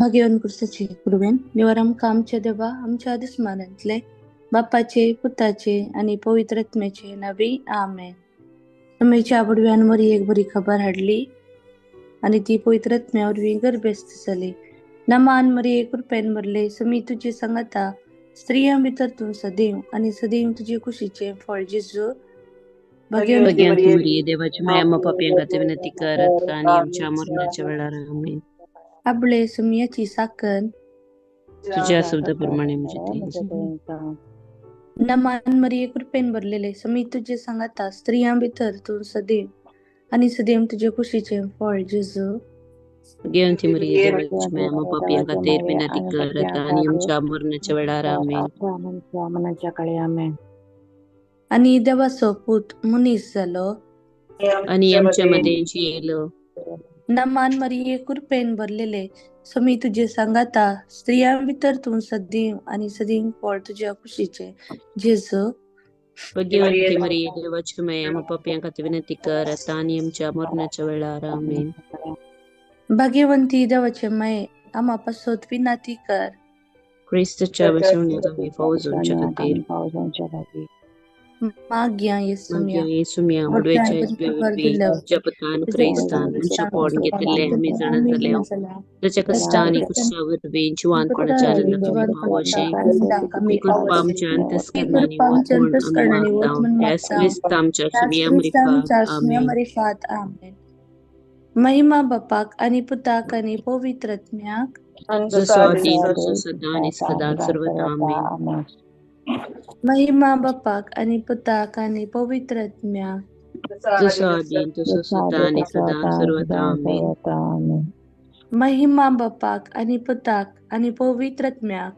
भाग्यवान कुर्साची कृपेन निवार आमकां आमच्या देवा आमच्या दुस्मानांतले बापाचे पुताचे आनी पवित्र आत्म्याचे नावी आमेन. तुमच्या बडव्यान मरी एक बरी खबर हाडली आनी ती पवित्र आत्म्या वरवीं गर्भस्थ जाली. नमान मरिये कृपेन भरले, समी तुजी सांगाता, स्त्रियां भितर तूं सदैव आनी सदैव तुजे कुशीचें फळ जेजू. भाग्यवंती मरिये देवाची माया आम्हा पापयांक खातीर विनंती कर आता आनी आमच्या मरणाच्या वेळार आमेन. आपले सुमयाची साकन तुझ्या शब्दाप्रमाणे म्हणजे. नमान मरिये कृपेन भरलेले, समी तुजे सांगाता, स्त्रियां भितर तूं सदैव आनी सदैव तुजे कुशीचें फळ जेजू. भाग्यवंती मरिये देवाची माया आम्हा पापयांक खातीर विनंती कर आता आनी आमच्या मरणाच्या वेळार आमेन. आनी देवाचो पूत मनीस जालो आनी आमच्या मदें येयलो. नमान मरिये कृपेन भरलेले, समी तुजे सांगाता, स्त्रियां भितर तूं सदैव आनी सदैव फळ तुज्या कुशीचें जेजू. भाग्यवंती मरिये देवाची माया आम्हा पापयांक खातीर विनंती कर आता आनी आमच्या मरणाच्या वेळार आमेन. भाग्यवंती देवाचे माये आम्हा पासत विनंती कर. क्रिस्ताच्या बसवण्यात आमी फौजांच्या खातीर. माग्या येसुम्या येसुम्या मुडवेच्या तुझ्या पुतान क्रिस्तान मनशापण घेतिल्लें आमी जाणा जाले ताच्या कश्टांनी कुशा वरवीं जिवानपणाच्या आनंदाक पावो अशें कृपा आमच्या अंतस्करणांनी वत म्हूण आमी मागता. त्याच क्रिस्त आमच्या सुम्या मरिफात आमेन. महिमा बापाक आनी पुताक आनी पवित्र आत्म्याक, जसो आदी तसो सदां आनी सदां सर्वदा आमेन. महिमा बापाक आनी पुताक आनी पवित्र आत्म्याक, जसो आदी तसो सदां आनी सदां सर्वदा आमेन. महिमा बापाक आनी पुताक आनी पवित्र आत्म्याक,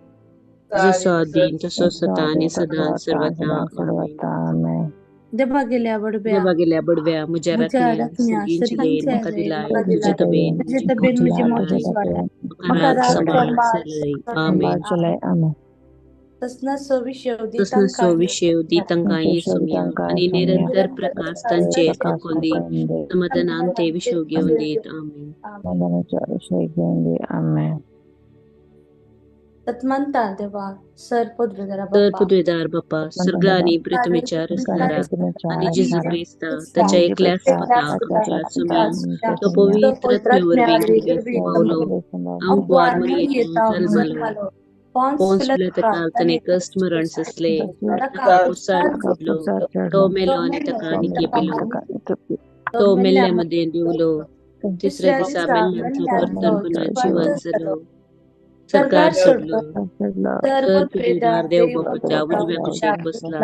जसो आदी तसो सदां आनी सदां सर्वदा आमेन. देवा गेल्या बडव्या, देवा गेल्या बडव्या, म्हज्या राखण्या सर्गींची देण म्हाका दिलाय, तुजे तबेन तुजे तबेन म्हजी मोठी म्हाका राख सांबाळ चलय आमेन. तसनाचो विशेव तसनाचो विशेव दी तांकां येसुम्या आनी निरंतर प्रकाश तांचेर तकोन दी, समाधानान ते विशेव घेवन दीत आमेन. सतमंता देवा सर पदवेदार तर पदवेदार बाप्पा सर्गानी प्रथमेच्या रचणारा आनी जेजू क्रिस्ता ताच्या एकल्याच पुताक आमच्या सुम्या तो पवित्र आत्म्या वरवीं पावलो आमकुवार मरियेंत जल्मलो, पोन्स पिलाताक ताणें कश्ट मरण सोंसलें, ताका कुसार पडलो, तो मेलो आनी ताका निकेपिलो, तो मेल्ल्या मदें देंवलो, तिसऱ्या दिसा मेल्ल्यांतलो परतून पुनः जिवन जालो, सरकार सोडलो, तर पदवेदार देव बापाच्या उजव्या कुशीक बसला,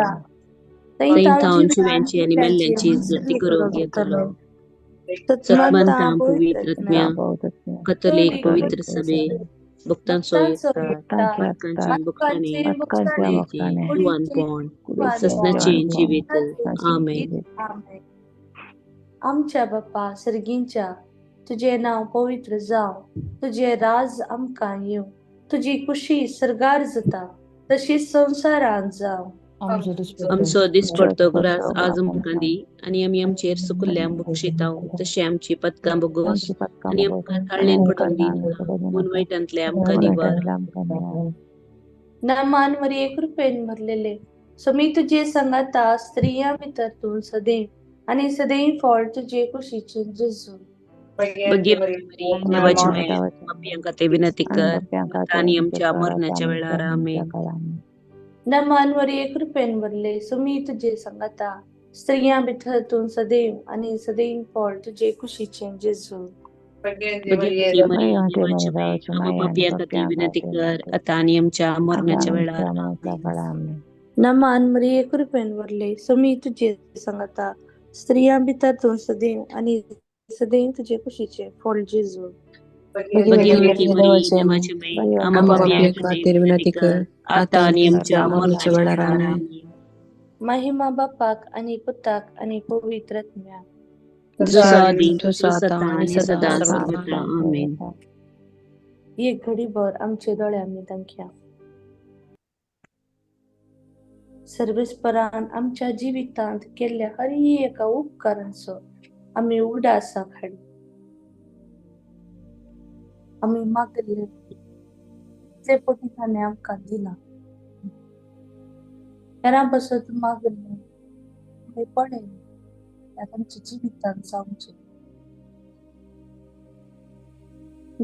थंय थावन जिव्यांची आनी मेल्ल्यांची जती करूंक येतलो. सतमंता पवित्र आत्म्या कथोलीक पवित्र सभे भक्तांचो एकता, भक्तांची भक्तांनी जुवानपण ससनाचें जिवीत आमेन. आमच्या बापा सर्गींच्या, तुजें नांव पवित्र जावं, तुजें राज आमकां येवं, तुजी कुशी सर्गार जाता तशीच संवसारांत जावं. आमचो दिसपडतो ग्रास आज आमकां दी आनी आमी आमचेर सुकुल्ल्यांक बक्षिताव तशें आमची पदकां बोगोस आनी आमकां ताळ्ळेन पडोवन दी म्हूण वायटांतले आमकां निवार. नमान मरिये कृपेन भरलेले, समी तुजे सांगाता, स्त्रियां भितर तूं सदैव आनी सदैव फळ तुजे कुशीचें जेजू. भाग्यवती मरिये देवाची माया पापयांक खातीर विनंती कर आता आनी आमच्या मरणाच्या वेळार आमेन. नमान मरिये कृपेन भरले, समी तुजे सांगाता, स्त्रियां भितर तूं सदैव आनी सदैव फळ तुजे कुशीचें जेजू. भाग्यवती मरिये देवाची माया आमकां पापयां खातीर विनंती कर आता आनी आमच्या मरणाच्या वेळार आमेन. नमान मरिये कृपेन भरले, समी तुजे सांगाता, स्त्रियां भितर तूं सदैव आनी सदैव तुजे कुशीचें फळ जेजू. भाग्यवती मरिये देवाची माया आमकां पापयां खातीर विनंती कर आता आनी आमच्या मरणाच्या वेळार आमेन. महिमा बापाक आनी पुताक आनी पवित्र आत्म्याक, जसो आदी तसो आतां आनी सदां सर्वदा आमेन. एक घडीभर आमचे दोळे आमी तांकया. सर्वेस्परान आमच्या जिवितांत केल्ल्या हर एका उपकारांचो आमी उगडासाक हाडू. आमी मागले ते पटी ताणें आमकां दिलां. हेरां पासत मागलें आमी पळयलें आमच्या जिवितांत जावचें.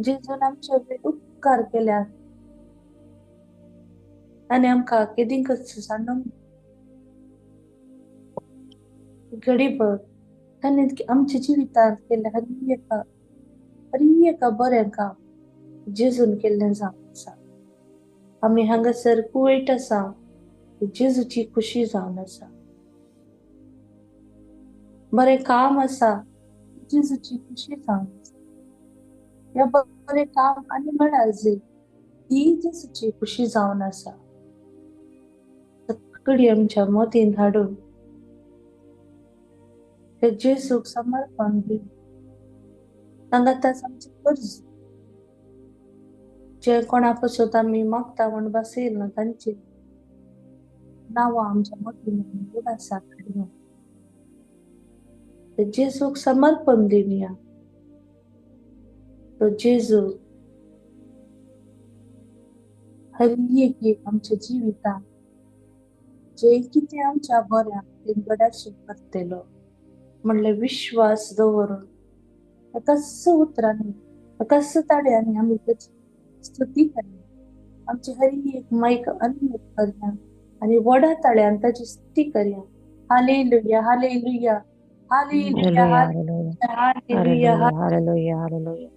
जेजून आमचे वयर उपकार केल्यात आनी आमकां केदींकच सांडूंक घडीभर ताणें आमच्या जिवितांत केल्लें हर एका बरें काम जेजून केल्लें जावन आसा. आमी हांगासर कुवेट आसा, जेजूची खुशी जावन आसा. बरें काम आसा, जेजूची खुशी जावन आसा. ह्या बरें काम आनी मेळाजे ती जेजूची खुशी जावन आसा. सगळी आमच्या मतीन हाडून ते जेजूक समर्पण दिवन सांगाताच आमची गरज जे कोणा पासत आमी मागता म्हूण भासयल ना तांची नांवां आमच्या मतीन उडासाक हाडया. ते जेजूक समर्पण दिवया. तो जेजू हर एक आमच्या जिवितांत जे कितें आमच्या बऱ्याक तें गडाशें करतलो म्हणल्यार विश्वास दवरून एकाच उतरांनी एकाच ताळ्यांनी आमी ताची स्तुती करया. आमची हर एक मायक अनम्यूट करया आनी व्हडा ताळ्यान ताची स्तुती करया. Hallelujah, hallelujah, hallelujah, hallelujah, hallelujah, hallelujah,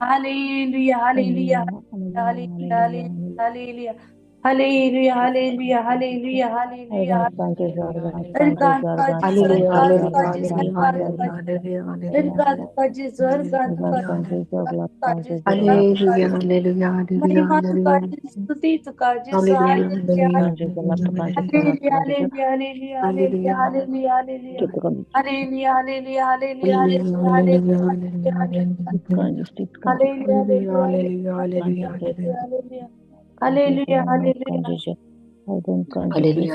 hallelujah, hallelujah, hallelujah, hallelujah, hallelujah, hallelujah. स्तुती तुका जेजू. Hallelujah, hallelujah, hallelujah, hallelujah, hallelujah, hallelujah, hallelujah, hallelujah, hallelujah, hallelujah.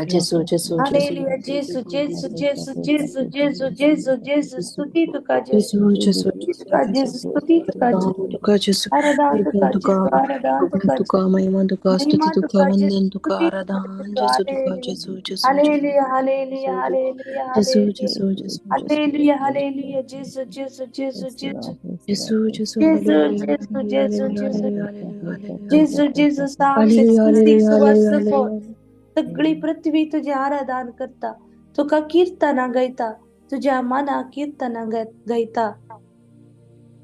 जेजू, जेजू, hallelujah, जेजू, जेजू, जेजू, जेजू, जेजू, जेजू, जेजू, स्तुती तुका जेजू, जेजू, तुका जेजू, स्तुती तुका जेजू, आराधन तुका तुका जेजू, आराधन तुका तुका महिमा तुका, स्तुती महिमा तुका, तुका वंदन जेजू, तुका, स्तुती आराधन तुका जेजू तुका, जेजू, जेजू, hallelujah, hallelujah, hallelujah, जेजू, हालेलुया, जेजू, जेजू, हालेलुया, हालेलुया, जेजू, जेजू, जेजू, जेजू, जेजू, जेजू, जेजू, हालेलुया, जेजू, जेजू, हालेलुया, जेजू, हालेलुया, जेजू, जेजू, Psalm hallelujah, 66 hallelujah, verse 4. Hallelujah. सगळी पृथ्वी तुझे आराधन करता, तुका कीर्तनां गायता, तुझ्या मनाक कीर्तनां गायता.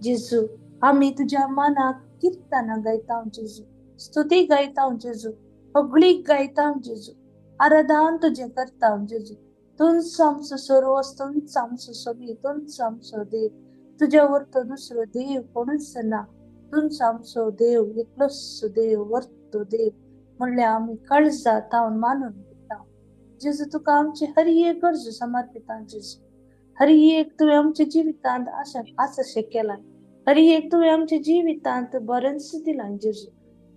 जेजू, आमी तुझ्या मनाक कीर्तनां गायता जेजू, स्तुती गायता जेजू, होगळीक गायता जेजू, आराधन तुजें करता जेजू. तूंच आमचो सर्वस, तूंच आमचो समी, तूंच आमचो देव. तुज्या वरतो दुसरो देव कोणूच ना. तूंच आमचो देव, एकलोच देव, वरतो देव म्हणल्यार आमी काळजा तावन मानून घेता जेजू. तुका आमची हर एक गरज समर्पिता जेजू. हर एक तुवें आमच्या जिवितांत आशा आसा केलां, हर एक तुवें आमच्या जिवितांत बरेंच दिलां जेजू.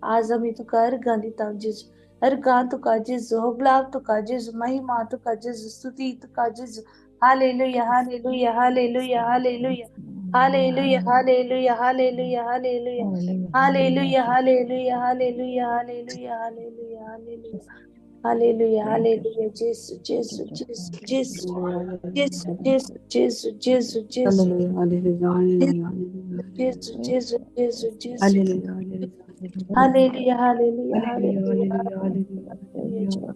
आज आमी तुका अर्गां दिता जेजू, अर्गां तुका जेजू, होगलाव तुका जेजू, महिमा तुका जेजू, स्तुती तुका जेजू. Hallelujah, hallelujah, hallelujah, hallelujah, hallelujah, hallelujah, hallelujah, hallelujah, hallelujah, hallelujah, hallelujah, hallelujah, hallelujah, hallelujah, hallelujah, hallelujah, जेजू, जेजू, जेजू, जेजू, जेजू, जेजू, जेजू, जेजू, जेजू, हालेलुया, हालेलुया, हालेलुया, जेजू, जेजू, जेजू, जेजू, hallelujah, hallelujah, hallelujah, hallelujah, hallelujah, hallelujah, hallelujah, hallelujah.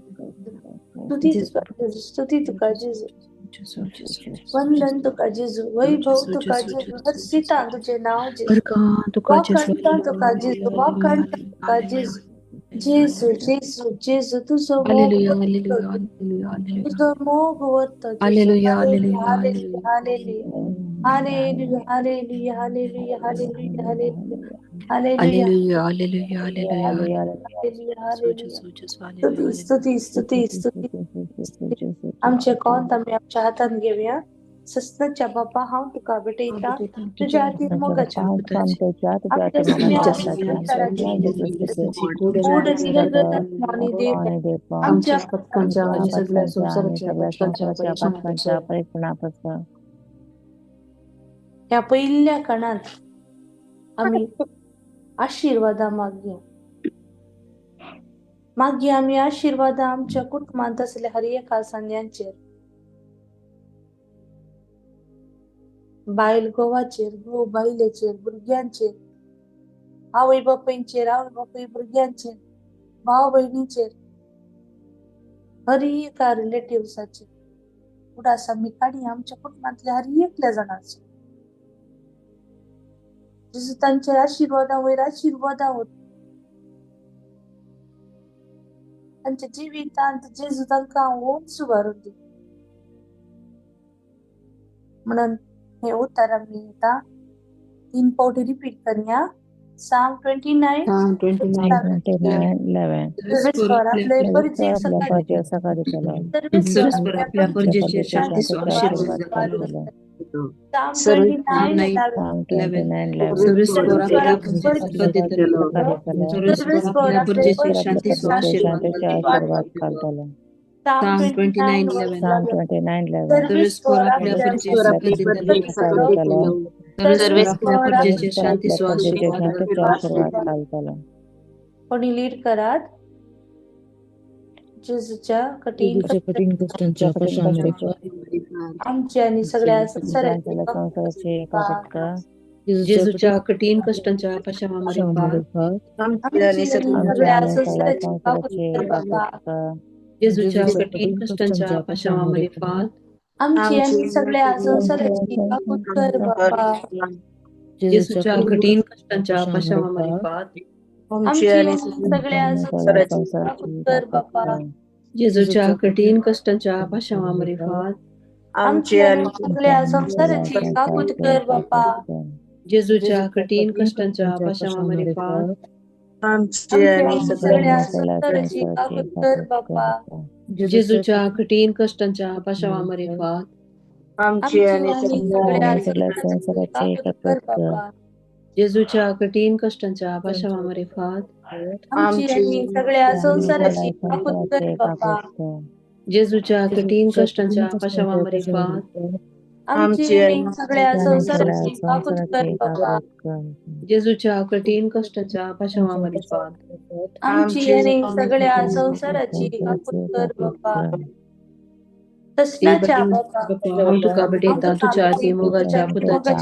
स्तुती तुका जेजू, स्तुती तुका जेजू, जेजू, जेजू, वंदन तुका जेजू, वैभव जेजू, तुका जेजू, जेजू, जेजू, हर्षिता तुझे नाव जेजू, अर्गां तुका जेजू, वाखाणता तुका जेजू, वाखाणता तुका जेजू, जेजू, जेजू, जेजू, तुझो मोग हालेलुया, वरतो हालेलुया, हालेलुया, हालेलुया, तुझो मोग वरतो जेजू. Hallelujah, hallelujah, hallelujah, hallelujah, hallelujah, hallelujah, hallelujah, hallelujah, hallelujah, hallelujah, hallelujah, hallelujah, hallelujah, hallelujah, जेजू, हालेलुया. जेजू, जेजू, हालेलुया, स्तुती, स्तुती, स्तुती, स्तुती. आमचे कोंत आमी आमच्या हातान घेवया. सस्नाच्या बापा, हांव तुका भेटयता तुज्या हातीन मोगाच्या आमच्या आमच्या गोड निरगत आत्म्यानी देव आमच्या आमच्या पथकांच्या आणि सगळ्या संसाराच्या पथकांच्या परिणामापासून ह्या पहिल्या कणात आमी आशिर्वादां मागया. मागीर आमी आशिर्वादां आमच्या कुटुंबांत आसल्या हर एका सांद्यांचेर, बायल घोवाचेर, घोव बायलेचेर, भुरग्यांचेर, आवय बापायचेर, आवय बापूय भुरग्यांचेर, भाव भयणीचेर, हर एका रिलेटिव्साचेर. उडास आमी काडया आमच्या कुटुंबांतल्या हर एकल्या जाणाचो. जेजू तांचेर आशिर्वादां वयर आशिर्वादां वता. तांच्या जिवितांत जेजू तांकां उंच उबारून दी. म्हणून हे उतर आमी आतां 3 फावटी रिपीट करया. Psalm 29, 29:11. आपले परजेक आपल्या परजेचेर शांतीचो आशिर्वाद घालो. Psalm 29:11. सर्वेस्पर आपल्या परजेचेर शांतीचो आशिर्वाद घालो. Psalm 29:11. सर्वेस्पर आपल्या परजेचेर शांतीचो आशिर्वाद घालो. कोणी लीड करात. जेजूच्या कठीण कष्टांच्या आमच्या आणि सगळ्या संसाराचे जेजूच्या कठीण कष्टांच्या पाशामामारिफात, सगळ्या संसाराचे जेजूच्या कठीण कष्टांच्या पाशामामारिफात, आमची आणि सगळ्या संसाराची काकूत कर बापा. जेजूच्या कठीण कष्टांच्या पाशामामारिफात, आमची आणि सगळ्या संसाराची काकूत कर बापा. जेजूच्या कठीण कष्टांच्या पाशामामारिफात, आमची आणि सगळ्या संसाराची काकूत कर बापा. जेजूच्या कठीण कष्टांच्या पाशामामारिफात, आमची आणि सगळ्या संसाराची काकूत कर बापा. जेजूच्या कठीण कष्टांच्या पाशामामारिफात, आमची आणि सगळ्या संसाराची काकूत कर बापा. जेजूच्या कठीण कष्टांच्या पाशामामारिफात, आमची आणि सगळ्या संसाराची काकूत कर बापा. जेजूच्या कठीण कष्टांच्या पाशामामारिफात, आमची आणि सगळ्या संसाराची काकूत कर बापा. जेजूच्या कठीण कष्टांच्या पाशामामारिफात, आमची आणि सगळ्या संसाराची काकूत कर बापा. तसनाच्या बापा, हांव तुका भेटयता तुज्या आदी मोगाच्या पुताच्या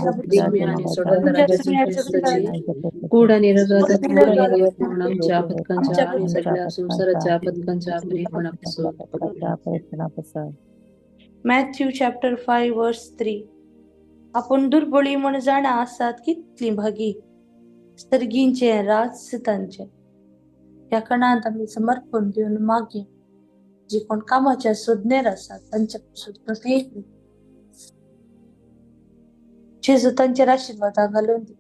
आणि सोडवणाऱ्या ख्रिस्ताची कूड आणि रगत म्हणून आमच्या पथकांच्या आणि सगळ्या संसाराच्या पथकांच्या परिपूर्णापासून. मॅथ्यू चॅप्टर 5 वर्स 3. आपण दुर्बळी म्हण जाणा आसात कितली भागी सर्गींचे राज तांचे. ह्या कणांत आमी समर्पण दिवन मागीर जी कोण कामाच्या सोदनेर आसात तांच्या प्रत्येक जेजू तांचेर आशिर्वादां घालून दी.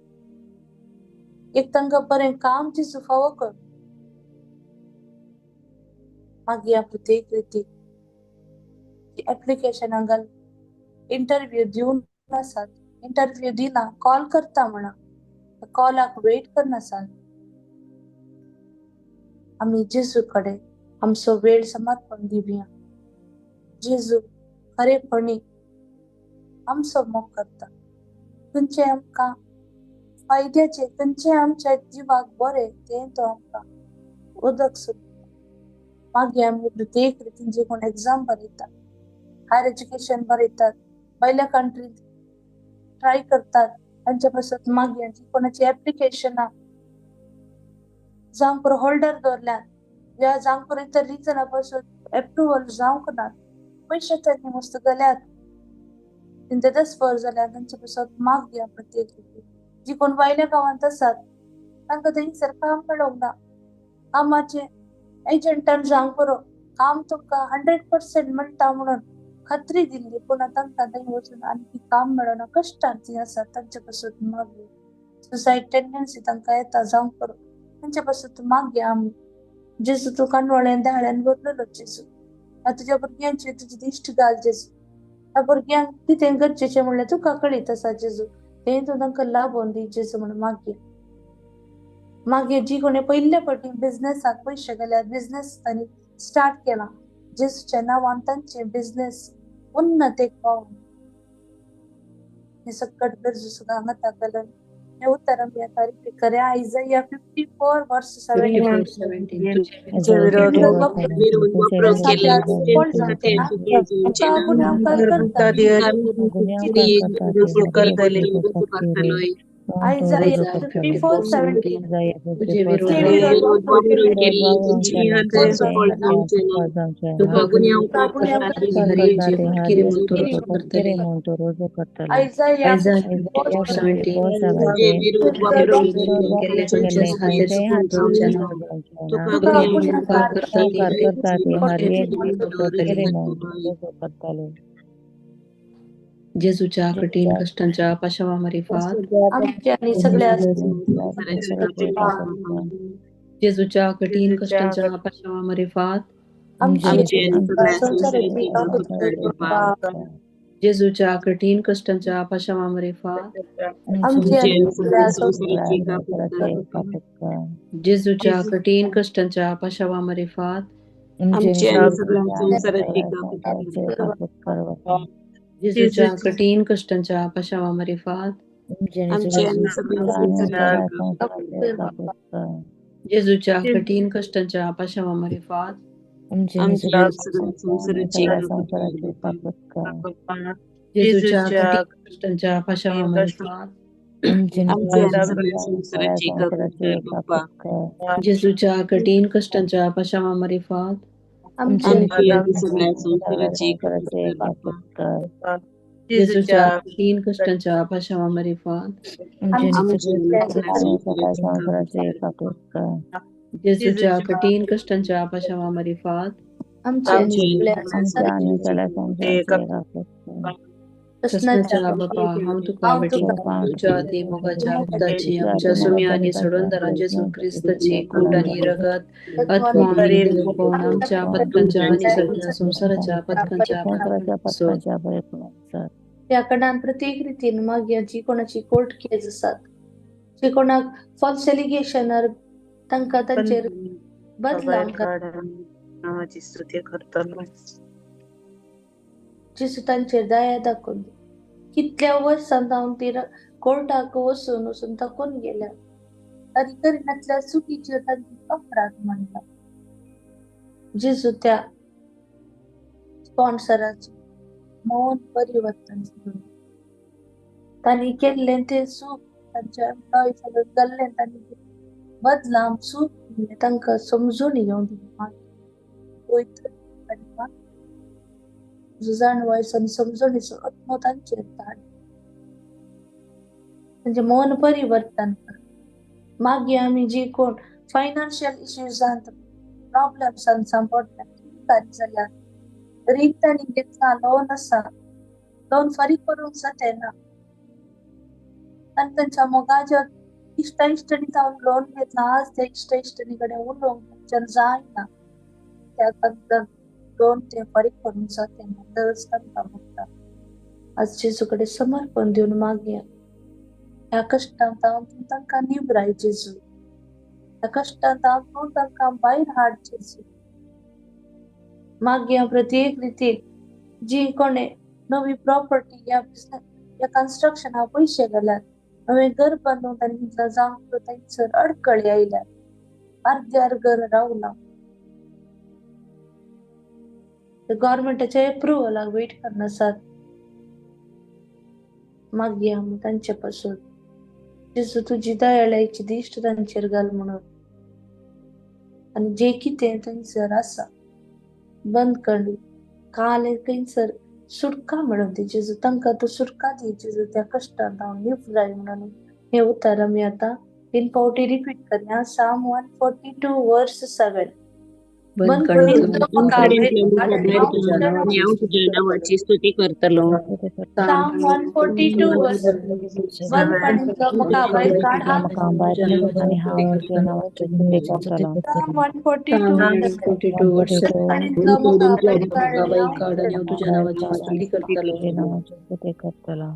एक तांकां बरें काम जेजू फावो कर. मागीर प्रत्येक रिती एप्लिकेशनां घाल, इंटरव्यू दिवन आसात, इंटरव्यू दिला, कॉल करता म्हणा, कॉलाक वेट करनासात. आमी जेजू कडेन आमचो वेळ समर्पण दिवया. जेजू खरेपणी आमचो मोग करता. खंयचे आमकां फायद्याचे, खंयचे आमच्या जिवाक बरें तें तो आमकां उदक सोदता. मागीर आमी प्रत्येक रितीन जे कोण एग्जाम बरयतात, हायर एज्युकेशन बरयतात, भायल्या कंट्रीत ट्राय करतात, तांच्या पासत मागीर जी कोणाची एप्लिकेशनां जावंक पुरो होल्डर दवरल्यात या जावंक पुरो इतर रिजना पासून एप्रुवल जावंक ना, पयशे तांणी मस्त गेल्यात, तेच जाल्यार तांच्या पासत मागया प्रत्येक रितीन. जी कोण भायल्या गांवांत आसात तांकां थंयसर काम मेळोंक ना, कामाचें एजंटान जावंक पुरो काम तुमकां 100% मेळटा म्हणून खात्री दिल्ली, पूण तांकां थंय वचून आणखी काम मेळना, कश्टान ती आसात तांचे पासत मागया. सुसायड टेंडन्सी तांकां येता जावंक पुरो, तांचे पासत मागया आमी. जेजू तूं कानवळ्यान दाळ्यान भरलेलो जेजू, ह्या तुज्या भुरग्यांची तुजी दिश्ट घाल जेजू. ह्या भुरग्यांक कितें गरजेचें म्हणल्यार तुका कळीत आसा जेजू, तें तूं तांकां लाभोवन दी जेजू म्हणून मागया. मागीर जी कोणी पयल्या फावटी बिजनेसाक पयशे घाल्यात, बिजनेस तांणी स्टार्ट केला, जेजूच्या नांवान तांचे बिजनेस उन्नतेक पावून हे सकट गरजो सुद्दां हांगा घालून हे उतर आमी आतां रिपीट करया. Isaiah 54 verse 17. 54:17. तुझे विरोध विरोध वापरून केल्लें खंयचेंच हातें सुकून जावचें ना. तुका गुन्यांवकार करता. रुजू करतलोय. Isaiah Isaiah 54:17. तुझे तुझे विरोध विरोध वापरून केल्लें खंयचेंय हातें सुफळ जावचें ना. तुका गुन्यांवकार करता ती हर एक जीव फटकिरी म्हूण तूं रुजू करतली. Isaiah Isaiah 54:17. 54:17. तुझे विरोध वापरून केल्लें खंयचेंच हातें सुफळ जावचें ना. तुका तुका गुन्यांवकार गुन्यांवकार करता ती हर एक जीव फटकिरी म्हूण तूं रुजू करतली. जेजूच्या कठीण कश्टांच्या पाशावा मारिफात आमच्या आनी सगळ्या जेजूच्या कठीण कश्टांच्या पाशावा मारिफात आमची आमचे आनी सगळ्या संवसाराची संवसाराची कापुतार बाप्पा. जेजूच्या कठीण कश्टांच्या पाशावा मारिफात आमची आमचे आनी आनी सगळ्या सगळ्या संवसाराची संवसाराची कापुतार बाप्पा. जेजूच्या कठीण कश्टांच्या पाशावा मारिफात आमचे आनी सगळ्या संवसाराची कापुतार बाप्पा. जेजूच्या कठीण कश्टांच्या पाशावा मारिफात आमचे आनी सगळ्या संवसाराची कापुतार बाप्पा. जेजूच्या कठीण कश्टांच्या पाशावा मारिफात आमचे आनी सगळ्या संवसाराची कापुतार बाप्पा. जेजूच्या कठीण कश्टांच्या पाशावा मारिफात आमचे आनी सगळ्या संवसाराची कापुतार बाप्पा. जेजूच्या कठीण कश्टांच्या पाशावा मारिफात आमची आमचे आनी सगळ्या संवसाराची कापुतार बाप्पा. जेजूच्या कठीण कश्टांच्या पाशावा मारिफात आमची आमचे आनी सगळ्या संवसाराची कापुतार बाप्पा. जेजूच्या कठीण कश्टांच्या पाशावा मारिफात आमची आनी आमचे सगळ्या आनी सगळ्या संवसाराची संवसाराची प्रश्नाच्या प्रश्नाच्या बापा, हांव तुका हांव भेटयतां तुका तुज्या अती मोगाच्या रगताची आमच्या सुम्या आनी सोडणदारा जेजू क्रिस्ताची कूड आनी रगत आत्मो आनी देवपण आमच्या पत्कांच्या आनी सगळ्या संवसाराच्या पत्कांच्या पत्कांचो. त्या कडल्यान प्रत्येक रितीन मागीर जी कोणाची कोर्ट केस आसात, जी कोणाक फॉल्स एलिगेशनार तांकां तांचेर बदलाव नावाची स्तुती करतलो. जेजू तांचेर दया दाखोवन कितल्या वर्सां जावन ती कोर्टाक वचून वचून थकून गेल्या आनी करिनातल्या चुकीचेर तांची अपराध मांडला. जेजू त्या स्पॉन्सराचें मौन परिवर्तन करून तांणी केल्लें तें चूक, तांच्या एम्प्लॉई सगळें जाल्लें तांणी बदलाम चूक केल्लें तांकां समजून घेवंक दिली. पवित्र जाणवायचो आनी समजणीचो आत्मो तांचेर धाड, तांचें मन परिवर्तन कर. मागीर आमी जी कोण फायनान्शियल इश्यूजांत प्रॉब्लम्सान सांपडल्या जाल्यार रीण तांणी घेतला, लोन आसा, लोन फारीक करूंक जातेना आनी तांच्या मोगाच्या इश्टा इश्टणी जावन लोन घेतला, आज त्या इश्टा इश्टणी कडेन उलोवंक तांच्यान जायना, त्या तांकां लोन ते फारीक करूंक जातेना, दरज तांकां भोगता. आज जेजू कडेन समर्पण दिवन मागया, ह्या कश्टांत हांव तूं तांकां निवराय जेजू, ह्या कश्टांत हांव तूं तांकां भायर हाड जेजू. मागया प्रत्येक रितीन जी कोणे नवी प्रॉपर्टी या बिझनेस या कन्स्ट्रक्शनाक पयशे घाल्यात, नवें घर बांदून तांणी म्हटलां जावं थंयसर अडकळी आयल्यात, अर्द्यार घर रावलां, गव्हर्मेंटाच्या एप्रुवलाक वेट करनासात. मागया आमी तांचे पासून जेजू तुजी दयाळायची दिश्ट तांचेर घाल म्हणून, आनी जे कितें थंयसर आसा बंद कर, काल थंयसर सुटका मेळून दी जेजू, तांकां तूं सुटका दी जेजू, त्या कश्टांत हांव निवराय म्हणून. हे उतर आमी आतां 3 फावटी रिपीट करया. Psalm 142 verse 7. बंदखणींतलो म्हाका भायर काड आनी हांव तुज्या नांवाची स्तुती करतलो. Psalm 142 verse बंदखणींतलो म्हाका भायर काड. Psalm 142 verse 7. बंदखणींतलो म्हाका भायर काड म्हाका भायर काड आनी हांव तुज्या नांवाची स्तुती करतलो.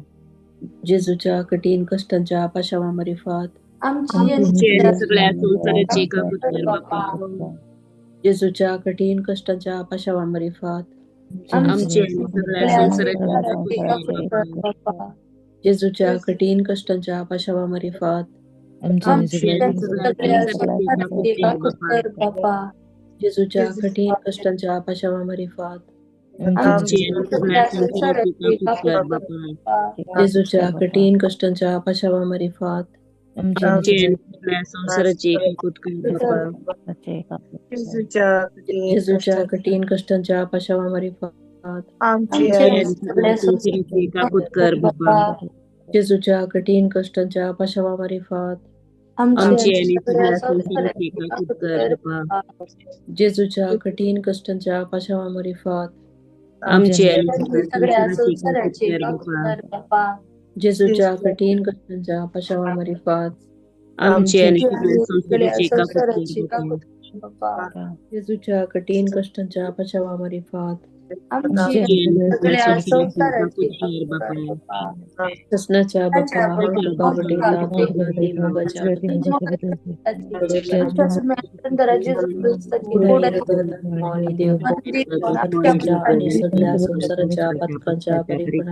जेजूच्या कठीण कश्टांच्या पाशावा मारिफात आमची आमचे आनी सगळ्या संवसाराची कापुतार बाप्पा. जेजूच्या कठीण कश्टांच्या पाशावा मारिफात आमचे आनी सगळ्या संवसाराची कापुतार बाप्पा. जेजूच्या कठीण कश्टांच्या पाशावा मारिफात आमची आमची सगळ्या संवसाराची काकूत कर बापा. जेजूच्या कठीण कश्टांच्या पाशावा मारिफात आमची सगळ्या संवसाराची काकूत कर बापा. जेजूच्या कठीण कश्टांच्या पाशावा मारिफात आमची संवसाराची काकूत कर बापा. जेजूच्या कठीण कश्टांच्या पाशावा मारिफात आमची आमची सगळ्या संवसाराची काकूत कर बापा. जेजूच्या कठीण कश्टांच्या पाशावा मारिफात आमची सगळ्या संवसाराची काकूत कर बापा. जेजूच्या कठीण कश्टांच्या पाशावा मारिफात आमची सगळ्या संवसाराची काकूत कर बापा. जेजूच्या कठीण कश्टांच्या पाशावा मारिफात आमची सगळ्या संवसाराची काकूत कर बापा. जेजूच्या कठीण कश्टांच्या पाशावा मारिफात आमची सगळ्या संवसाराची काकूत कर बापा. ससनाच्या बापा हांव तुका भेटयतां तुज्या मोगाच्या आमच्या सुंदरा जेजू क्रिस्ताची गोड आणि देव आमच्या आणि सगळ्या संसाराच्या पातकांच्या परिपूर्ण.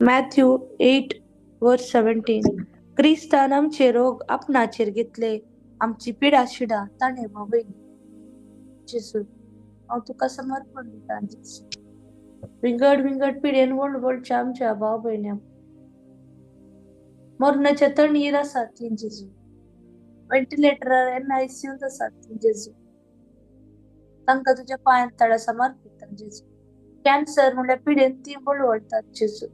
मॅथ्यू 8:17. क्रिस्तान आमचे रोग आपणाचेर घेतले, आमची पिडा शिडा ताणें भोगयली. जेजू हांव तुका समर्पण दिता जेजू. विंगड विंगड पिडेन वळवळच्या आमच्या भाव भयण्यांक मरणाच्या तणीर आसात ती जेजू, व्हेंटिलेटरार एनआयसीयूंत आसात ती जेजू, तांकां तुज्या पांयांत तळा समर्पिता जेजू. कॅन्सर म्हणल्यार पिडेन ती वळवळटात जेजू,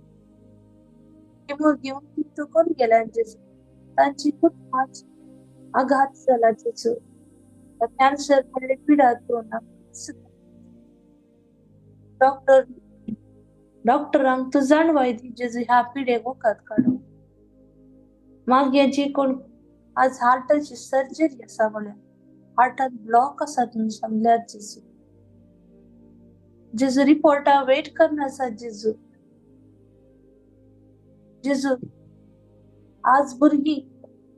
किमो घेवन ती थकून गेल्या जेजू, तांची कुटुंबाची आघात जाला जेजू. कॅन्सर म्हणले पिडा डॉक्टर डॉक्टरांक तूं जाणवाय दी जेजू ह्या पिडेक वखद काडूंक. मागीर जी कोण आज हार्टाची सर्जरी आसा म्हळ्यार हार्टान ब्लॉक आसा म्हणून सांगल्यार जेजू. जेजू रिपोर्टा वेट करना आसा जेजू. जेजू आज भुरगीं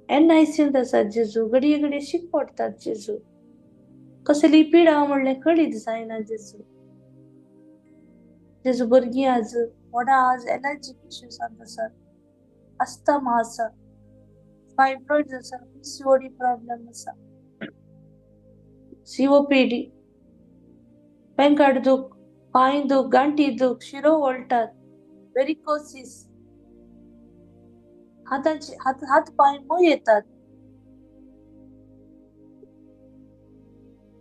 एनआयसींत आसात जेजू, घडये घडये शीक पडटात जेजू, कसली पिडा म्हणल्यार कळीत जायना जेजू. जेजू भुरगीं आज व्हडा आज एलर्जीक इश्यूजांत आसात, अस्थमा आसा, फायब्रॉइड्स आसा, पीसीओडी प्रॉब्लम आसा, सीओपीडी, पेंकाट दूख, पांय दूख, गांठी दूख, शिरो वळटात, वेरिकोसिस, हाताचे हात हात पांय मूय येतात,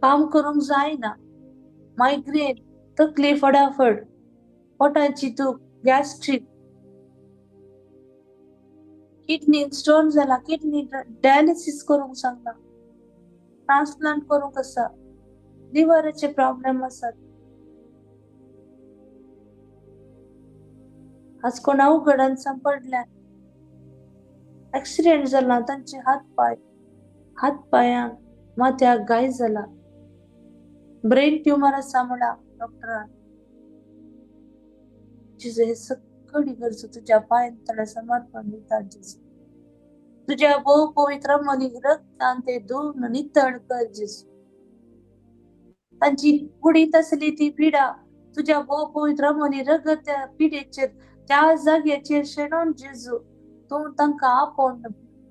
काम करूंक जायना, मायग्रेन, तकली फडाफड, पोटाची दूख, गॅस्ट्रीक, किडनी स्टोन जाला, किडनी डायलिसिस करूंक सांगला, ट्रान्सप्लांट करूंक आसा, लिव्हराचे प्रॉब्लेम आसात. आज कोणा उगडान सांपडल्या, एक्सिडेंट जाला, तांचे हात पांय हात पांयांक माथ्याक घाय जाला, ब्रेन ट्युमर आसा म्हणा डॉक्टरान. जेजू हे सगळी गरजो तुज्या पांयां तळ्या समर्पण दिता जेजू. तुज्या भोव पवित्र मलीक रक्तान ते धुवन नितळ कर जेजू. तांची कुडींत आसली ती पिडा तुज्या भोव पवित्र मली रगत त्या पिडेचेर त्या जाग्याचेर शेणोन जेजू तूं तांकां आपोवन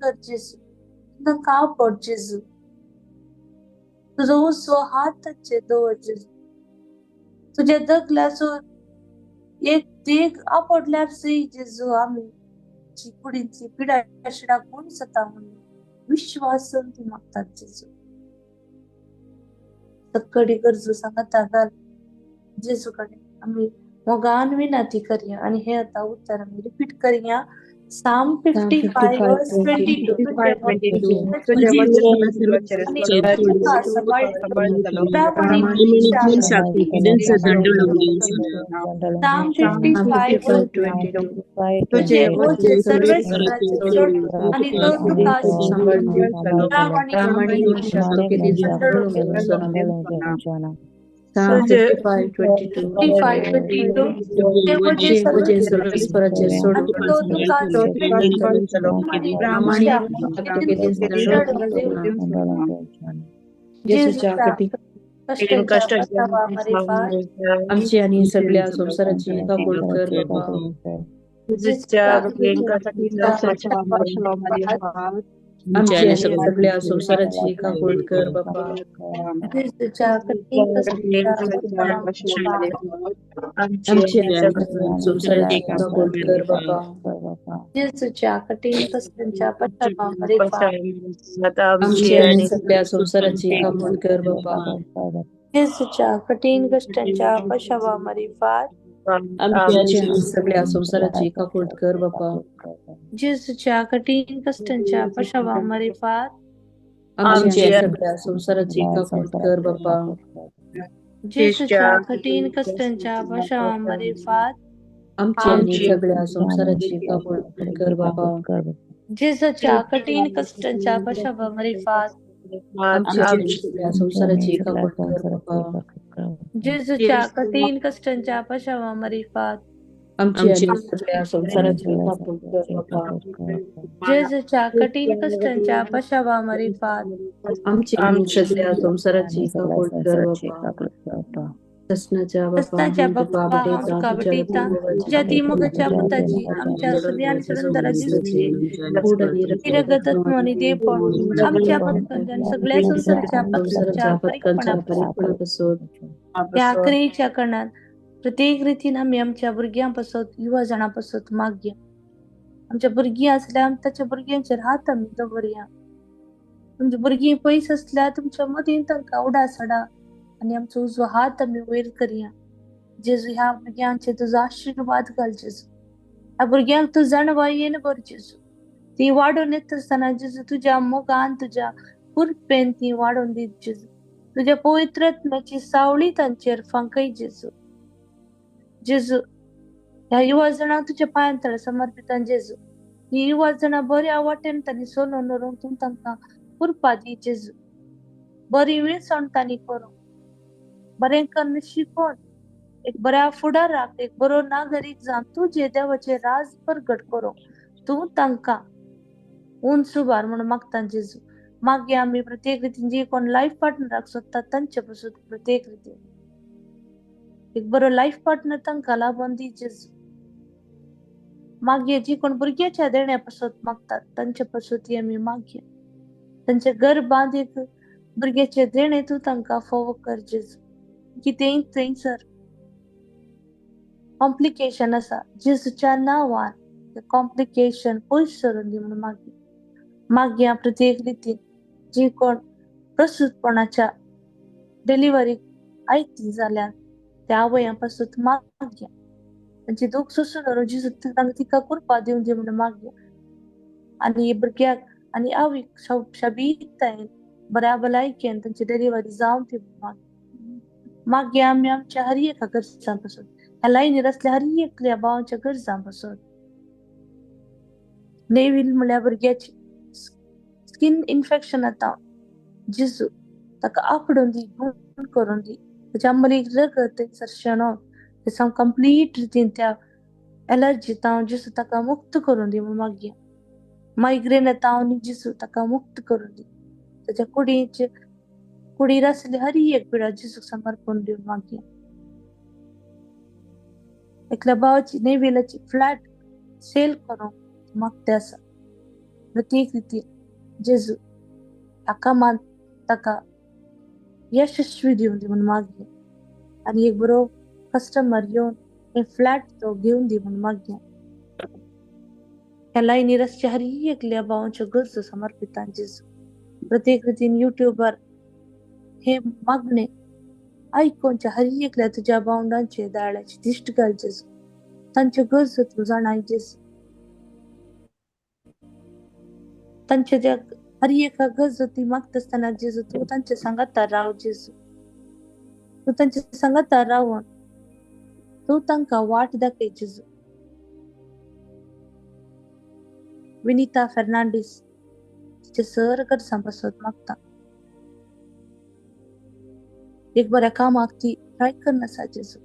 कर जेजू, तांकां आपोड जेजू. तुजो उसवो हात तांचेर दवर जेजू. तुज्या दगलाचो एक देग आपडल्यार सय जेजू आमी कुडींतली पिडा शिडा कोण जाता म्हणून विश्वासन ती मागतात जेजू. सगळी गरजो सांगता घाल जेजू कडेन आमी मोगान विनंती करया. आनी हे आतां उतर आमी रिपीट करया. Psalm 55:22. Psalm 55:22. तुझे वजे सर्वेश्वराचे आणि तो तुका Psalm 55:22. तुझे सर्वेश्वराचे सोडून कश्टांच्या पश्चावा मरिफात आमची आणि सगळ्या संवसाराची काकूळ कर बापा. आमची आणि सगळ्या संवसाराची काकूळ कर बापा. जेजूच्या कठीण कश्टांच्या पश्चावा आमची आणि सगळ्या संवसाराची काकूळ कर बापा. जेजूच्या कठीण कश्टांच्या पश्चावा मरिफात आमची आणि सगळ्या संवसाराची काकूळ कर बापा. जेजूच्या कठीण कश्टांच्या पश्चावा मरिफात आमची आणि सगळ्या संवसाराची काकूळ कर बापा. जेजूच्या कठीण कश्टांच्या पश्चावा मरिफात आमची आणि सगळ्या संवसाराची काकूळ कर बापा. जेजूच्या कठीण कश्टांच्या पश्चावा मरिफात आमची आणि सगळ्या संवसाराची काकूळ कर बापा. जेजूच्या कठीण कश्टांच्या पश्चावा मरिफात आमची आणि सगळ्या संवसाराची काकूळ कर बापा. जेजूच्या कठीण कश्टांच्या पश्चावा मरिफात आमची आणि सगळ्या संवसाराची काकूळ कर बापा. जेजूच्या कठीण कश्टांच्या पश्चावा मरिफात आमची आणि सगळ्या संवसाराची काकूळ कर बापा. ससनाच्या ससनाच्या बापा बाप्पा, हांव तुका भेटयता, तुज्या ती मोगाच्या पुताची, आमच्या सुर्या आनी सुरंदराची स्तुती, रगत आनी देवपण, आमच्या भक्तांच्या आनी सगळ्या संवसाराच्या पक्षाच्या परिपणापासून त्या आखरीच्या करणात प्रत्येक रितीन आमी आमच्या भुरग्यां पासत, युवा जाणां पासत मागया. आमच्या भुरगीं आसल्यार ताच्या भुरग्यांचेर हात आमी दवरया. तुमच्या भुरगीं पयस आसल्यार तुमच्या मदीं तांकां उडास हाडा आनी आमचो उजवो हात आमी वयर करया. जेजू, ह्या भुरग्यांचेर तुजो आशिर्वाद घाल जेजू. ह्या भुरग्यांक तूं जाणवायेन भर जेजू. ती वाडोवन येता आसतना जेजू तुज्या मोगान, तुज्या कृपेन ती वाडोवन दीत जेजू. तुज्या पवित्र आत्म्याची सावळी तांचेर फांकय जेजू. जेजू, ह्या युवा जाणांक तुज्या पांयां तळे समर्पितान जेजू. ही युवा जाणां बऱ्या वाटेन तांणी चलोवन व्हरूंक तूं तांकां कृपा दी जेजू. बरी विणसण तांणी करूं, बरें कन्न शिकोवन एक बऱ्या फुडाराक एक बरो नागरीक जावन तुजे देवाचे राज परगट करूं तूं तांकां उंच उबार म्हणून मागता जेजू. मागीर आमी प्रत्येक रितीन जे कोण लायफ पार्टनराक सोदतात तांचे पासून प्रत्येक रितीन एक बरो लायफ पार्टनर तांकां लाभून दी जेजू. मागीर जी कोण भुरग्याच्या देण्या पासून मागतात तांचे पासून ती आमी मागया. तांचे गर्भांत एक भुरग्याचे देणे तूं तांकां फोव कर जेजू. कितेंय थंयसर कॉम्प्लिकेशन आसा जेजूच्या नांवान ते कॉम्प्लिकेशन पयस सरून दी म्हणून मागया. मागया प्रत्येक रितीन जी कोण प्रसूतपणाच्या डिलिव्हरीक आयती जाल्यार त्या आवयां पासून मागया. तांची दूख सोसून व्हरूंक जेजू तांकां तिका कृपा दिवन दी म्हणून मागया. आनी भुरग्याक आनी आवयक शाबीतायेन बऱ्या भलायकेन तांची डिलिव्हरी जावन ती म्हणून मागया. मागया आमी आमच्या हर एका गरजां पासून, ह्या लायनीर आसल्या हर एकल्या भावांच्या गरजां पासून. नेवील म्हणल्यार भुरग्याची स्कीन इन्फेक्शन आतां जेजू ताका आफडून दी, गुण करून दी. ताच्या मलीक रगत थंयसर शेणोवन ते सामकें कंप्लीट रितीन त्या एलर्जी तावन जेजू ताका मुक्त करून दी म्हणून मागया. मायग्रेन तावन जेजू ताका मुक्त करून दी. ताच्या कुडीचे कुडीर आसली हर एक पिडा जेजूक समर्पण दिवन मागया. एकल्या भावाची नेविलाची फ्लॅट सेल करूंक मागते आसा. प्रत्येक रितीन जेजू ह्या कामांत ताका यशस्वी दिवन दी म्हणून मागया. आनी एक बरो कस्टमर येवन हे फ्लॅट तो घेवन दी म्हणून मागया. ह्या लायनीर आसच्या हर एकल्या भावांच्यो गरजो समर्पितान जेजू. प्रत्येक रितीन युट्यूबार हे मागणे आयकोनच्या हर एकल्या तुज्या भावंडांचे दाळ्याची दिश्ट घाल जेजू. तांच्यो गरजो तूं जाणाय जेजू. तांच्या ज्या हर एका गरजो ती मागता आसतना जेजू तूं तांच्या सांगाता राव जेजू. तूं तांच्या सांगाता रावन तूं तांकां वाट दाखय जेजू. विनिता फेर्नांडीस तिचे सर गरजां पासत मागता. एक बऱ्या कामाक ती ट्राय करना जेजू.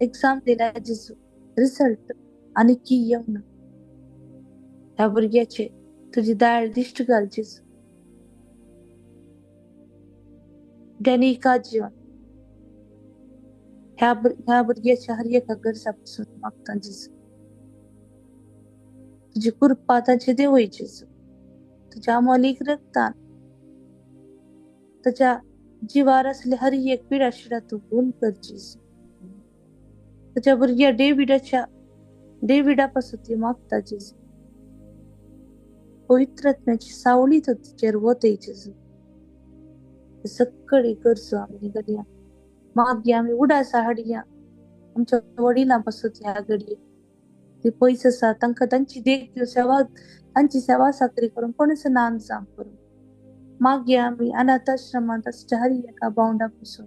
एग्जाम दिल्या जेजू, रिजल्ट आनी की येवना. ह्या भुरग्याचे तुजी दाळ दिश्ट घाल जेजू. डेनिका जिवन ह्या ह्या भुरग्याच्या हर एका गरजा पासून मागता जेजू. तुजी कृपा ताचेर देंवय जेजू. तुज्या अमोलीक रक्तान ताच्या जिवार आसले हर एक पिडा शिडा तूं गुण कर जेजू. ताच्या भुरग्या डेविडाच्या डेविडा पासून ती मागता जेजू. पवित्र आत्म्याची सावळी तो तिचेर वतय जेजू. सगळी गरजो आमी घडया मागीर आमी उडासा हाडया आमच्या वडिलां पासून ह्या घडये ती पयस आसा तांकां तांची देख घेवन सेवा तांची सेवा साकरी करून कोणूच नान जाम करून मागीर आमी अनाथ आश्रमांत आसच्या हर एका भावंडा पासून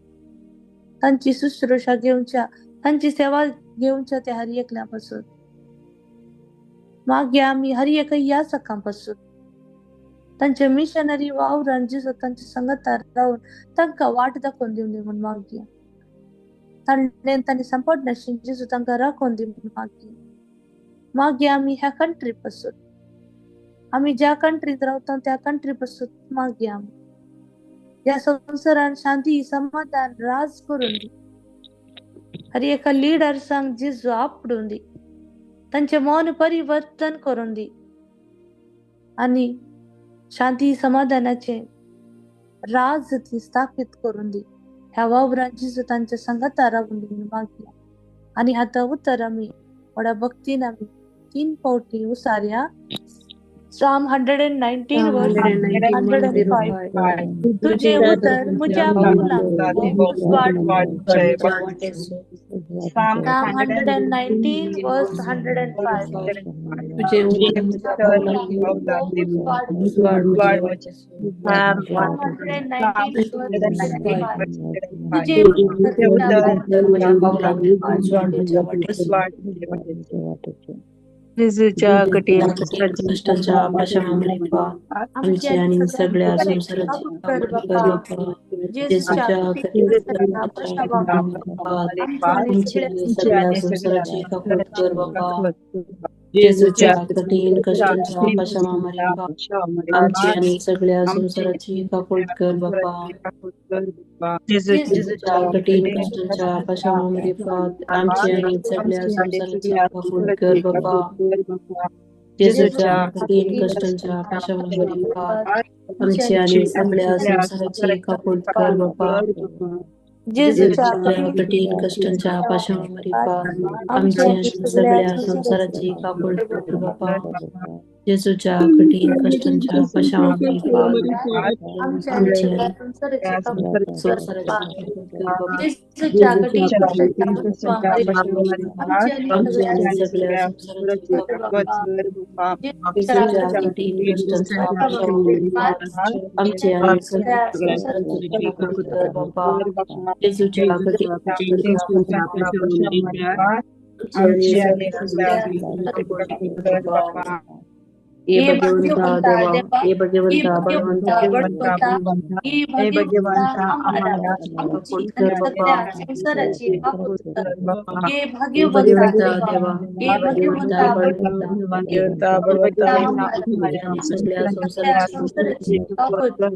तांची शुश्रूषा घेवच्या तांची सेवा घेवच्या त्या हर एकल्या पासून मागीर आमी हर एका ह्या सकां पासून तांच्या मिशनरी वावरान जेजू तांच्या संगतार रावन तांकां वाट दाखोवन दिवंदी म्हूण मागया. ताणें तांणी सांपडनाशिल्लें जेजू तांकां राखोवन दी म्हूण मागया. मागीर आमी ह्या कंट्री पासून आमी ज्या कंट्रींत रावता त्या कंट्री पासून मागया आमी ह्या संवसारान शांती समाधान राज करून दी. हर एका लिडर्सांक जेजू आपडून दी. तांचें मन परिवर्तन करून दी आनी शांती समाधानाचे राज ती स्थापीत करून दी. ह्या वावरान जेजू तांच्या संगता रावून दी मागया. आनी आतां उतर आमी व्हडा भक्तीन आमी 3 फावटी उसारया. Psalm 119 verse 105. तुझे उतर म्हज्या पावलांक उजवाड. Psalm 119 verse 105. तुझे उतर म्हज्या पावलांक उजवाड. Psalm 119 verse 105. तुझे उतर म्हज्या पावलांक उजवाड म्हज्या वाटेचो. जेजूच्या कठीण कश्टांच्या पाशामारिफा आमची आनी सगळ्या संवसाराची काकूट कर बापा. जेजूच्या कठीण कश्टांच्या आमची आनी सगळ्या संवसाराची काकूट कर बापा. जेजूच्या कठीण कश्टांच्या पाशामारिफा आमची आनी सगळ्या संवसाराची काकूट कर बापा. जेजूच्या कठीण कश्टांच्या पाशामारिफा आमची आनी सगळ्या संवसाराची काकूट कर बापा. जेजूच्या कठीण कश्टांच्या पाशामारिफा आमची आनी सगळ्या संवसाराची काकूट कर बापा. जेजूच्या कठीण कश्टांच्या पाशामारिफा आमची आनी सगळ्या संवसाराची काकूट कर बापा. जेजूच्या कठीण कश्टांच्या पाशामारिफा आमच्या आमची संवसाराची संवसाराची काकूट कर बापा. जेजूच्या कठीण कश्टांच्या आमची आनी सगळ्या संवसाराची काकूट जेजूच्या कठीण कश्टांच्या पाशामारिफा आमची आनी सगळ्या संवसाराची काकूट कर बापा. जेजूच्या कठीण कश्टांच्या पाशामारिफा आमची आनी सगळ्या संवसाराची काकूट कर बापा. हे भगवंता देवा, हे भगवंता बळवंता, हे भगवंता आम्हाला काकूट कर बापा. संवसाराची काकूट कर. हे हे भगवंता भगवंता देवा, हे हे भगवंता भगवंता बळवंता, आमची आणि सगळ्या संवसाराची संवसाराची काकूट कर.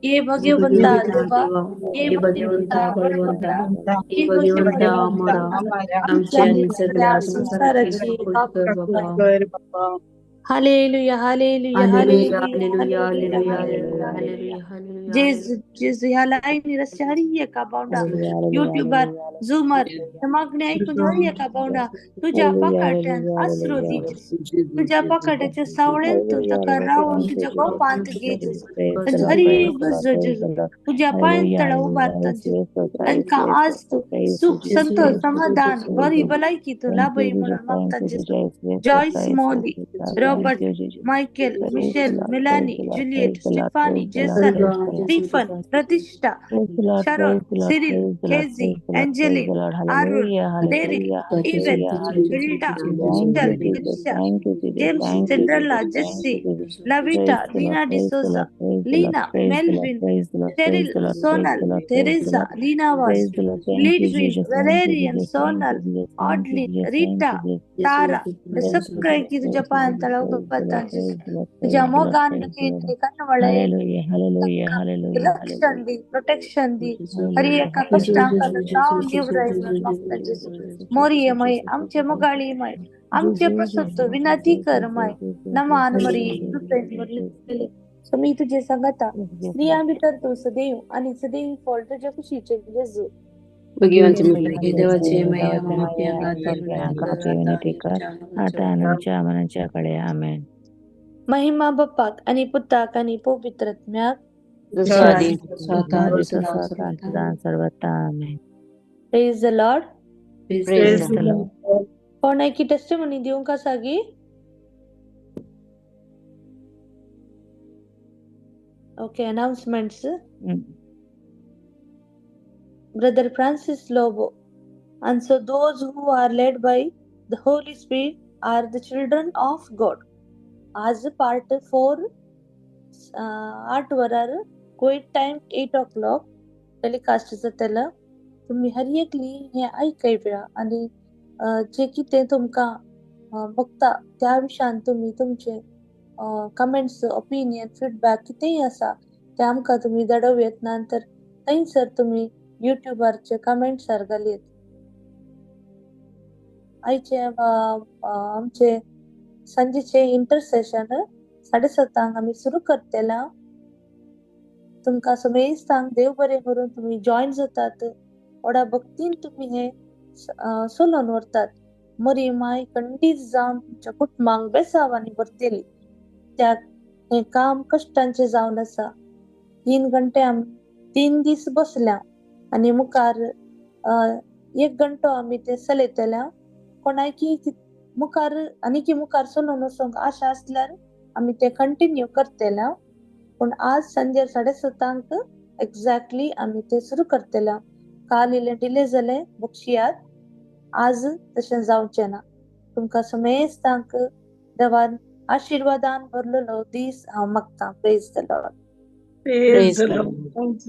हे भगवंता देवा, हे हे भगवंता बळवंता, हे भगवंता अमरा, आमची आणि सगळ्या संवसाराची काकूट कर बापा. Hallelujah, hallelujah, hallelujah, hallelujah, hallelujah, hallelujah, hallelujah, hallelujah, hallelujah. जेजू जेजू ह्या लाईनीर आसच्या हर एका भावंडा युट्यूबार झुमार ह्या मागणी ऐकून हर एका भावंडा तुज्या पाकाट्यान आसरो दी जेजू. तुज्या पाकाट्याच्या सावळेन तूं ताका रावन तुज्या गोपांत घे जेजू. तांची हर एक गरजो जेजू तुज्या पांयां तळा उबारता जेजू. तांकां आज तूं सुख संतोष समाधान बरी भलायकी तूं लाभय म्हणून मागता जेजू. Joyce Molly, Robert, Michael, Michelle, Melanie, Juliet, Stephanie, Jason, Stephen, Pratishtha, Sharon, Cyril, Kezzy, Angeline, Arun, Daryl, Evan, Hilda, Michelle, Diksha, James, Cinderella, Jessy, Lavita, Leena D'Souza, Leena, Melvin, Cheryl, Sonal, Teresa, Leena Vaz, Lidwin, Valerian, Sonal, Audlin, Rita, Tara, सगळे की तुझ्या पायांतळा बाबा जेजू तुज्या मोगान दुखी कानवळे रक्षण दी, protection दी, हर एका कश्टांक जावन निवराय मागता जेजू. मोरये माय, आमचे मोगाळी माय, आमचे प्रसुत विनंती कर माय, नमान मरिये कृपेन भरलेले, स्वामी तुझे सांगता, स्त्रियां भितर तूं सदैव आनी सदैव फळ तुज्या कुशीचे जेजू. भगवानचे मुलगी देवाचे माया खातीर विनंती कर आता आणि आमच्या मनाच्या कडे. आमेन. महिमा बाप्पाक आणि पुताक आणि पवित्र आत्म्याक, जसो आदी तसो आता आणि सदा सर्वथा. सदा सर्वथा. Amen. Praise the Lord. Praise the Lord. कोणाकी टेस्टिमनी दिवंक आसा गी? Okay, announcements. Brother Francis Lobo. And so those who are led by the Holy Spirit are the children of God. आज part 4 8 वरार Kuwait time 8 o'clock telecast जातलो. तुमी हर एकली हें आयकय वेळा आनी जे कितें तुमकां बघता त्या विशयान तुमी तुमचे कमेंट्स, ओपिनियन, फीडबॅक कितेंय आसा ते आमकां तुमी धाडूं येत, नातर थंयसर तुमी युट्यूबारचे कमेंट्सार घालयत. आयचे आमचे सांजेचे इंटरसेशन 7:30 आमी सुरू करतले. तुमकां समेस्तांक देव बरें करून तुमी जॉयन जातात, व्हडा भक्तीन तुमी हे सोलोवन व्हरतात. मरी माय खंडीत जावन तुमच्या कुटुंबांक बेसाव आनी भरतली. त्या हें काम कश्टांचें जावन आसा. 3 घंटे आमी 3 दीस बसल्या आनी मुखार 1 घंटो आमी ते चलयतले. कोणाकी मुखार आनीकी मुखार चलोवन वचोंक आशा आसल्यार आमी ते कंटिन्यू करतले. पूण आज सांजे 7:30 एक्झॅक्टली आमी ते सुरू करतले. काल इल्लें डिले जालें, बक्षियात, आज तशें जावचें ना. तुमकां समेस्तांक देवान आशिर्वादान भरलेलो दीस हांव मागतां. Praise the Lord. Praise the Lord. Thank you.